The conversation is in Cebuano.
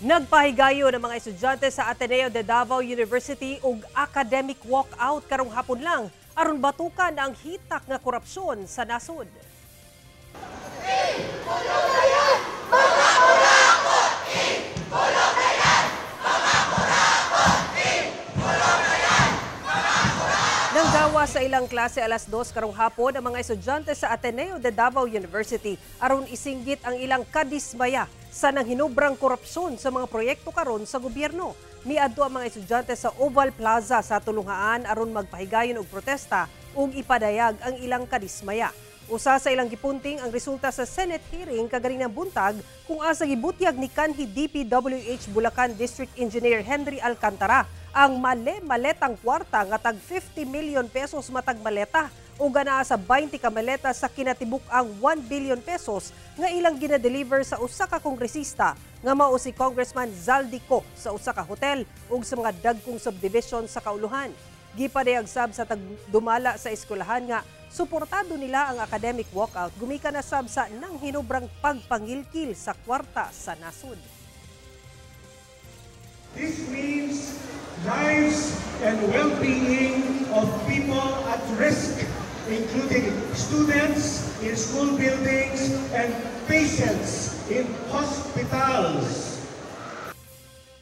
Nagpahigayon ang mga estudyante sa Ateneo de Davao University og academic walkout karong hapon lang aron batukan ang hitak nga korupsyon sa nasod. Nanggawa sa ilang klase alas 2 karong hapon ang mga estudyante sa Ateneo de Davao University aron isinggit ang ilang kadismaya sa nanghinubrang korupsyon sa mga proyekto karon sa gobyerno. Miadto ang mga estudyante sa Oval Plaza sa Tulunghaan aron magpahigayon og protesta ug ipadayag ang ilang kadismaya. Usa sa ilang gipunting ang resulta sa Senate hearing kaganinang buntag kung asa gibutyag ni kanhi DPWH Bulacan District Engineer Henry Alcantara ang male-maletang kwarta nga tag 50 million pesos matag maleta o ganaa sa 20 ka maleta sa kinatibuk-ang 1 billion pesos nga ilang ginadeliver sa usa ka kongresista nga mao si Congressman Zaldy Co sa usa ka hotel ug sa mga dagkong subdivision sa kauluhan. Gipadayag sab sa tagdumala sa eskwelahan nga suportado nila ang academic walkout gumikan na sab sa nanghinubrang pagpangilkil sa kwarta sa nasod. This means lives and well-being of people at risk, including students in school buildings and patients in hospitals.